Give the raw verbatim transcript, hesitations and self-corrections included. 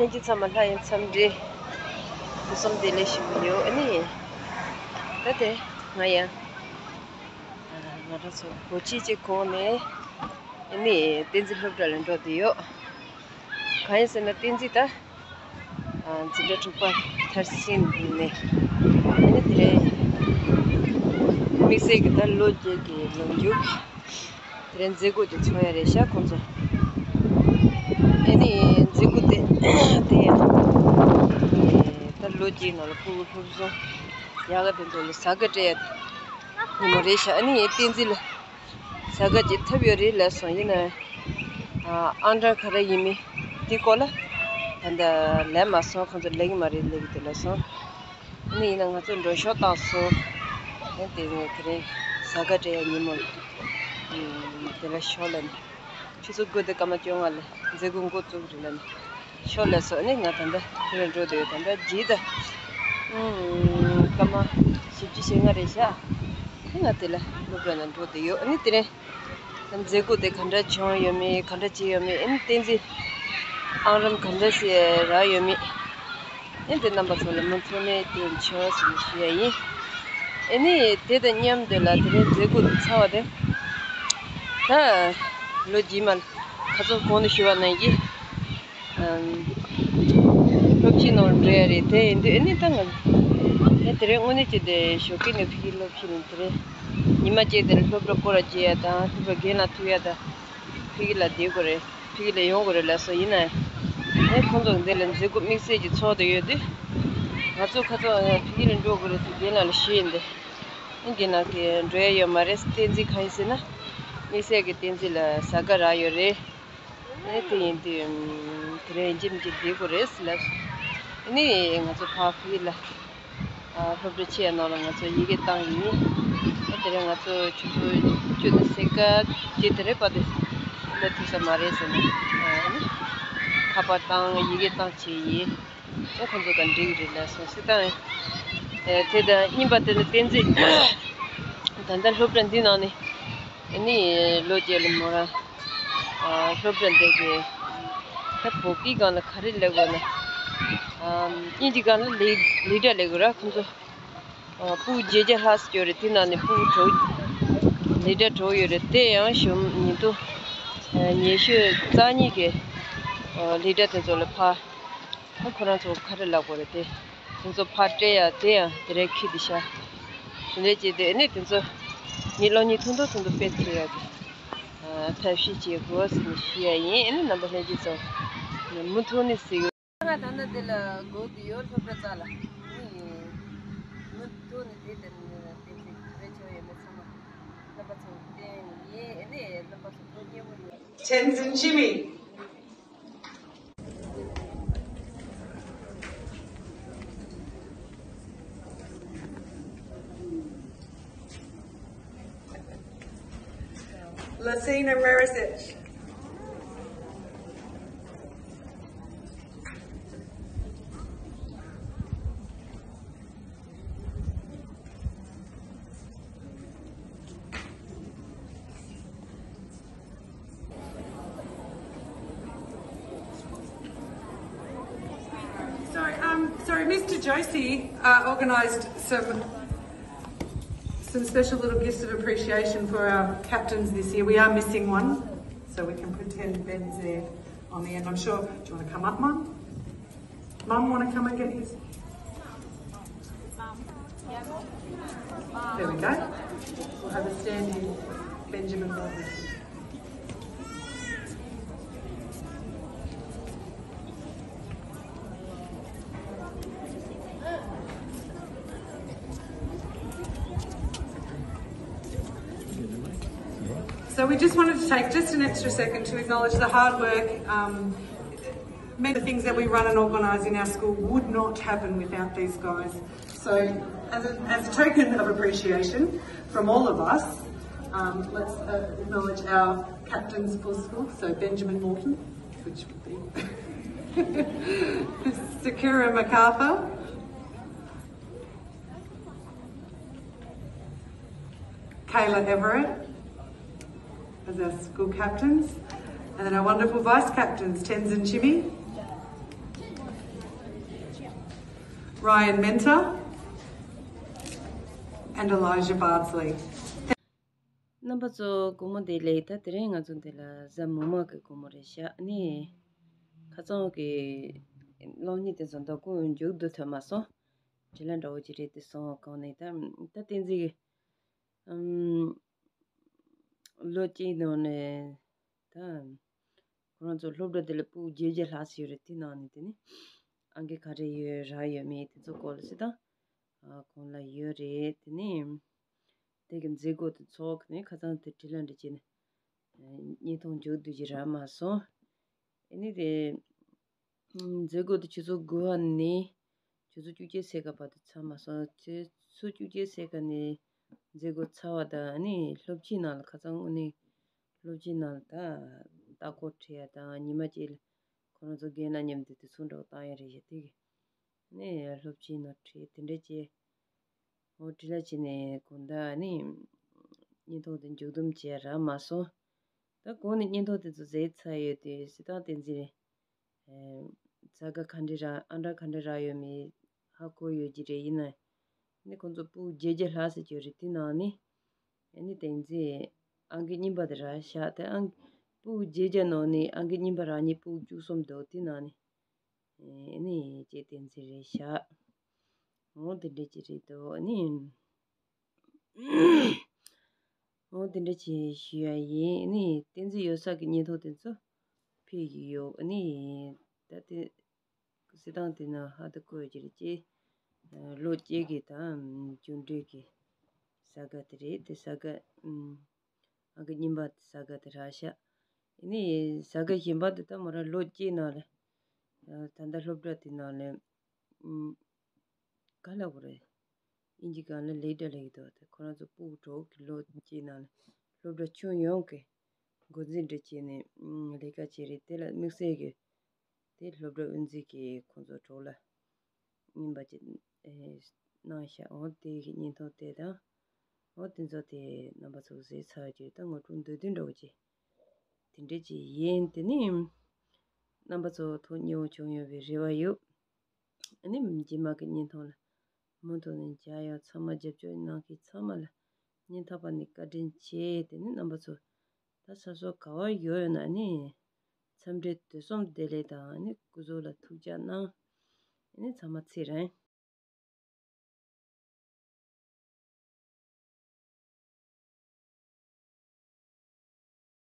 ལྷན་རྒྱས་ཚང་མ་ལྷ་ཡི་འཚམས་འདྲི། ཐུགས་བསམ་བདེ་ལེགས་ཞུ་གི་ཡོད། ཨ་ནི། ད་དེ་ང་ཡང་། ང་རང་ཚོ་ལོ་གཅིག་ཅིག་གོང་ནས། ཨ་ནི་བསྟན་འཛིན་སློབ་གྲྭ་ལ་འགྲོ་བསྡད་ཡོད། གང་ཡིན་ཟེར་ན་བསྟན་འཛིན་ད། འཛིན་གྲྭ་དྲུག་པ་མཐར་ཕྱིན་ནས། ཨ་ནི་དེ་རིང་། དམིགས་བསལ་གྱི་ད་ལོ་བརྒྱད་ཀྱི་ལོ་མཇུག་དེ་རིང་མཛད་སྒོ་དེ་ཚོགས་ཡ་རེད་ཤག་ཁོང་ཚོ། ཨ་ནི་མཛད་སྒོ་དེ་དེ་ཡང་ད་ལོ་གཅིག་ནང་ལ་ཕྲུ་གུ་སློབ་སྦྱོང་ཡག་ག་དེ་ཚོ་ལ་ཟ་ག་སྤྲད་ཡ་ཉིན་མོ་རེད་ཤག་ཨ་ནི་བསྟན་འཛིན་ལ་ཟ་ག་ཅིག་ཐོབ་ཡོད་རེད་ལབ་སོང་། ཡིན་ན་ཨང་གྲངས་ག་རེ་ཡིན་མིན་དེ་སྐོར་ལ་ད་ལྟ་ལབ་མ་སོང་། ཁོང་ཚོ་ལབ་གི་མ་རེད་ལབ་གི་འདུག་ལབ་སོང་། ཨ་ནི་ཡིན་ན་ང་ཚོ་མགྲོན་ཤོག་བཏང་སོང་། ཨ་དེ་ནས་དེ་རིང་ཟ་ག་སྤྲད་ཡ་ཉིན་མོ་ལ་དེ་ལ་ཤོག་ལབ་ནས། ཆུ་ཚོད་དགུ་དང་སྐར་མ་བཅོ་ལྔ་ལ་མཛད་སྒོ་འགོ་བཙུགས་རེད་ལབ་ནས་ཤོག་ལབ་སོང་། ཨ་ནི་ང་ད་ལྟ་དེ་ལ་འགྲོ་བསྡད་ཡོད། ད་ལྟ་རྗེས་ད་སྐར་མ་བཞི་བཅུ་ཞེ་ལྔ་རེད་ཤག་ཨ་ནི་ང་དེ་ལ་སློབ་གྲྭ་ནང་འགྲོ་བསྡད་ཡོད། ཨ་ནི་དེ་རིང་མཛད་སྒོ་དེ་ག་འདྲ་བྱུང་ཡོད་མེད། ག་འདྲ་བྱས་ཡོད་མེད། ཨ་ནི་བསྟན་འཛིན་ཨང་རིམ་ག་འདྲ་ཞིག་རག་ཡོད་མེད། ཨ་ནི་དེ་རྣམ་པ་ཚོ་ལ་མུ་མཐུད་ནས་དེ་འཆར་ཟིན་ཞུ་ཡ་ཡིན། ཨ་ནི་དེ་དང་མཉམ་དུ་ལ་དེ་རིང་མཛད་སྒོ་དེ་ཚར་བ་དེ་ད་ལོ་རྗེས་མ་ལ་ཁ་སང་གོང་དུ་ཞུ་བ་ནང་བཞིན་ཨམ་སློབ་ཆེན་ནང་འགྲོ་ཡ་རེད། དེ་ཡིན་དུས་ཨ་ནི་ད་ང་ཨ་དེ་རིང་དངོས་གནས་ཀྱི་དེ་ཞོགས་ཀས་ནས་ཕ་གིའི་སློབ་ཆེན་ནས་དེ་རིང་ཉི་མ་གཅིག་དེ་ལ་སློབ་གྲྭ་སྐོར་ར་རྒྱག་ཡ་དང་སློབ་གྲྭ་རྒན་ལ་ཐུག་ཡ་དང་། ཕ་གི་ལ་བསྡད་དགོས་རེད། ཕ་གི་ལ་ཡོང་དགོས་རེད་ལབ་སོང་། ཡིན་ནའི་ཁོང་ཚོ་འདི་ལ་མཛད་སྒོ་དམིགས་བསལ་གྱི་ཚོགས་བསྡད་ཡོད་དུས། ང་ཚོ་ཁ་ཚོ་ཕ་གི་ལ་འགྲོ་དགོས་རེད་ཟེར་རྒན་ལགས་ལ་ཞུས་ཡིན་ཏེ། ཨ་རྒན་ལགས་ཀྱིས་འགྲོ་ཡ་ཡོད་མ་རེད། བསྟན་འཛིན་གང་ཡིན་ཟེར་ན། དམིགས་བསལ་གྱི་བསྟན་འཛིན་ལ་ཟ་ག་རག་ཡོད་རེད། ཨེ་དེ་ཡིན་དུས་དེ་རིང་ཡིན་གཅིག་མིན་གཅིག་བསྡད་དགོས་རེད་ཟེར་ལབ། ཨ་ནི་ང་ཚོ་ཕ་གི་ལ། ཨ་སློབ་གྲྭ་ཆེ་ཡ་ནང་ལ་ང་ཚོ་ཡི་གེ་བཏང་ཡིན། ཨ་དེ་རིང་ང་ཚོ་ཆུ་ཚོད་བཅུ་དང་ཕྱེད་ཀ་ཅིག་དེ་རེད་པ། དེ་སླེབས་ཐུབ་ས་མ་རེད་ཟེར་ནས། ཨ་ནི་ཁ་པར་བཏང་། ཡི་གེ་བཏང་བྱས་ཡིན། ཨ་ཁོང་ཚོ་ག་འགྲིག་རེད་ལབ་སོང་། སི་ཏང་། ཨ་དེ་དང་གཉིས་པ་དེ་ནི་བསྟན་འཛིན་ད་ལྟ་སློབ་གྲྭ་འདི་ནང་ནས་ཨ་ནི་ལོ་བརྒྱད་ལ་མོ་རང་ཨ་སློབ་གྲྭ་འདི་གི་ད་བོད་སྐད་སྒང་ལ་ག་རེ་ལབ་དགོས་ན། ཨ་དབྱིན་ཇི་སྒང་ལ་ལི་ལི་ཌར་ལབ་དགོས་ར། ཁོང་ཚོ་ཨ་ཕྲུ་གུ་བརྒྱད་བརྒྱ་ལྷག་ཙམ་ཡོད་རེད། དེ་ནང་ནས་ཕྲུ་གུ་དྲུག་ལི་ཌར་དྲུག་ཡོད་རེད། དེ་ཡང་གཞུང་ཉིས་སྟོང་ཉི་ཤུ་རྩ་གཉིས་ཀྱི་ལི་ཌར་དེ་ཚོ་ལ་ཕར་ཨ་ཁོ་རང་ཚོ་ག་རེ་ལབ་དགོས་རེད། དེ་དེ་ཚོ་ཕར་སྤྲད་ཡ་དེ་ཡང་དེ་རིང་འཁྱེར་ཏེ་ཤག་དེ་འདྲ་བྱས་ཏེ་ཨ་ནི་དེ་ཚོ་ངས་གློག་བརྙན་ཐུང་ཐུང་ཐུང་ཐུང་སྤེལ་ཐུབ་ཡ་གི་ཨ་ཐབས་ཤེས་བྱེད་དགོས་ཟེར་ནས་ཞུ་ཡ་ཡིན། ཨ་ནི་རྣམ་པ་ལྷན་རྒྱས་ཚོ་མུ་མཐུད་ནས་གཟིགས། ང་ད་ནི་འདི་ལ་སྒུག་གི་ཡོད། སློབ་གྲྭ་རྩ་ལ། ཨ་ནི་མུ་མཐུད་ནས་དེ་ལྟར་ནས་བསྟན་འཛིན་ག་རེ་བྱུང་ཡོད་མེད་ཚང་མ་རྣམ་པ་ཚོར་བསྟན་ཡིན། ཨ་ནི་རྣམ་པ་ཚོ་ཐུགས་མཉེས་པོ་ཡོད། Tenzin Jimmy. Lasina Merisic. Sorry, um, sorry, Mister Josie uh, organised some some special little gifts of appreciation for our captains this year. We are missing one, so we can pretend Ben's there on the end. I'm sure. Do you want to come up, Mum? Mum want to come and get his? There we go. We'll have a standing Benjamin Walden. So we just wanted to take just an extra second to acknowledge the hard work. Um, many of the things that we run and organise in our school would not happen without these guys. So, as a, as a token of appreciation from all of us, um, let's uh, acknowledge our captains for school. So, Benjamin Morton, which would be Sakura MacArthur, Kayla Everett, as our school captains, and then our wonderful vice captains, Tenzin Chimi, Ryan Minter and Elijah Bardsley. རྣམ་པ་ཚོ་དགོང་མོ་བདེ་ལེགས། ད་དེ་རིང་ང་ཚོ་འདི་ལ་གཟའ་མིག་དམར་གྱི་དགོང་མོ་རེད་ཤག་ནི། ཁ་སང་གི་གློག་བརྙན་དེ་ཚོ་འདུག་གོ་མཇུག་བསྡུ་ཐུབ་མ་སོང་། དྲི་ལན་འདྲ་བོ་ཅིག་རེད་དེ་སོང་། གང་ནས་ད་ད་བསྟན་འཛིན་གྱི་ཨམ། ལོ་གཅིག་ནང་ནས་ད་ཁོ་རང་ཚོ་སློབ་གྲྭ་དེ་ལ་ཕྲུ་གུ་བརྒྱད་བརྒྱ་ལྷག་ཙམ་ཡོད་རེད། དེ་ནང་ནས་དེ་ནི་ཨང་ཀི་ག་རེ་ཡོད་རག་ཡོད་མེད་དེ་ཚོ་སྐོར་ལ་སྤྱིར་བཏང་ཁོང་ལ་ཡོད་རེད། དེ་ནི་དེ་གི་མཛད་སྒོ་དེ་ཚོགས་ནས་ཁ་སང་དེ་དྲི་ལན་འདྲ་བྱས་ནས་བརྙན་ཐུང་མཇུག་བསྡུ་རྒྱུ་རག་མ་སོང་། ཨ་ནི་དེ་མཛད་སྒོ་དེ་ཆུ་ཚོད་དགུ་པ་ནས་ཆུ་ཚོད་བཅུ་གཅིག་ཚེས་ཀ་བར་དུ་ཚར་མ་སོང་། ཆུ་ཚོད་བཅུ་གཅིག་ཚེས་ཀ་ནས་མཛད་སྒོ་ཚར་བ་དང་ཨ་ནི་སློབ་ཆེན་ནང་ལ་ཁ་སང་དངོས་གནས་སློབ་ཆེན་ནང་ལ་ད་ལྟ་སྐོར་ཁྲིད་ཡ་དང་ཉི་མ་གཅིག་ལ་ཁོ་རང་ཚོ་རྒན་ལགས་མཉམ་དུ་དུས་ཚོད་འདྲ་བོ་བཏང་ཡ་རེད་ཤག་དེ་གི་ཨ་ནི་སློབ་ཆེན་ནང་ཁྲིད་དེ་འདྲ་བྱས། འོ་དྲི་ལན་བྱས་ནས་གང་ལྟར་ཨ་ནི་བརྙན་ཐུང་དེ་མཇུག་བསྡོམས་བྱས་རག་མ་སོང་། ད་གོང་ནས་བརྙན་ཐུང་དེ་ཚོ་མཛད་ཚར་ཡོད་དུས་སྤྱིར་བཏང་བསྟན་འཛིན་རེད། ཨེ། ས་ག་ག་འདྲ་རག་ཨང་གྲངས་ག་འདྲ་རག་ཡོད་མེད་ཧ་གོ་ཡོད་ཀྱི་རེད། ཡིན་ནའི་ཁོང་ཚོ་ཕྲུ་གུ་བརྒྱད་བརྒྱ་ལྷག་ཙམ་ཡོད་རེད། དེ་ནང་ནས་ཨ་ནི་བསྟན་འཛིན་ཨང་ཀི་གཉིས་པ་དེ་རག་ཤག་དེ་ཨང་ཕྲུ་གུ་བརྒྱད་བརྒྱ་ནང་ནས་ཨང་ཀི་གཉིས་པ་རག་མཁན་ཕྲུ་གུ་བཅུ་གསུམ་འདུག་དེ་ནང་ནས་ཨ་ནི་ཅེ་བསྟན་འཛིན་རེད་ཤག་འོ་དེ་འདྲ་ཅིག་རེད་འདུག་ཨ་ནི། འོ་དེ་འདྲ་ཅིག་ཞུ་ཡ་ཡིན། ཨ་ནི་བསྟན་འཛིན་ཡོད་ས་གི་བརྙན་ཐུང་དེ་ཚོ་ཕུལ་གྱི་ཡོད། ཨ་ནི་ད་དེ་སྤྱིར་བཏང་དེ་ན་ཧ་ད་གོ་ཡོད་ཀྱི་རེད། ཅེ་ལོ་གཅིག་གི་ད་རྒྱུན་འགྲོས་ཀྱི་ས་ག་དེ་རེད། དེ་ས་ག་ཨང་ཀི་གཉིས་པ་ས་ག་དེ་རག་ཤག་ཨ་ནི་ས་ག་གཞན་པ་དེ་ད་མོ་རང་ལོ་གཅིག་ནང་ལ་ད་ལྟ་སློབ་གྲྭ་དེ་ནང་ལ་ག་ལ་གོ་རེད། དབྱིན་ཇི་སྒང་ལ་ལེ་ཊར་ལབ་ཀྱི་འདུག་དེ་ཁོ་རང་ཚོ་ཕྲུ་གུ་གྲོགས་ཀྱི་ལོ་གཅིག་ནང་ལ་སློབ་གྲྭ་ཁྱོན་ཡོངས་ཀྱི་འགོ་འཛིན་འདྲ་བྱས་ནས་ལས་ཀ་བྱས་རེད། དེ་ལ་དམིགས་བསལ་གྱི་དེ་སློབ་གྲྭ་དབུ་འཛིན་གྱིས་ཁོང་ཚོ་གྲོགས་ལ་རྔན་པ་ཅིག་གནང་ཤག་འོ་དེ་གི་བརྙན་ཐུང་དེ་དང་། འོ་དེ་ཚོ་དེ་རྣམ་པ་ཚོ་གཟིགས་ཚར་རྗེས་ད་ངོ་སྤྲོད་མདོར་བསྡུས་འདྲ་བོ་ཅིག་དེ་འདྲ་ཅིག་ཡིན། དེ་ནི་རྣམ་པ་ཚོ་ཐུགས་མཉེས་པོ་བྱུང་ཡོད་པའི་རེ་བ་ཡོད། ཨ་ནི་རྗེས་མ་གི་བརྙན་ཐུང་ལ་མུ་མཐུད་ནས་མཇལ་ཡོང་། ཚང་མ་རྒྱབ་སྐྱོར་གནང་མཁན་ཚང་མ་ལ་སྙིང་ཐག་པ་ནས་བཀའ་དྲིན་ཆེ། དེ་ནི་རྣམ་པ་ཚོ་ད་ས་སོ་ག་བ་ཡོད་ཡོད་ན་ཨ་ནི་འཚམས་འདྲི་དུས་གསུམ་བདེ་ལེགས་དང་ཨ་ནི་སྐུ་གཟུགས་ལ་ཐུགས་ཅག་གནང་། ཨ་ནི་ཚང་མ་ཚེ་རིང་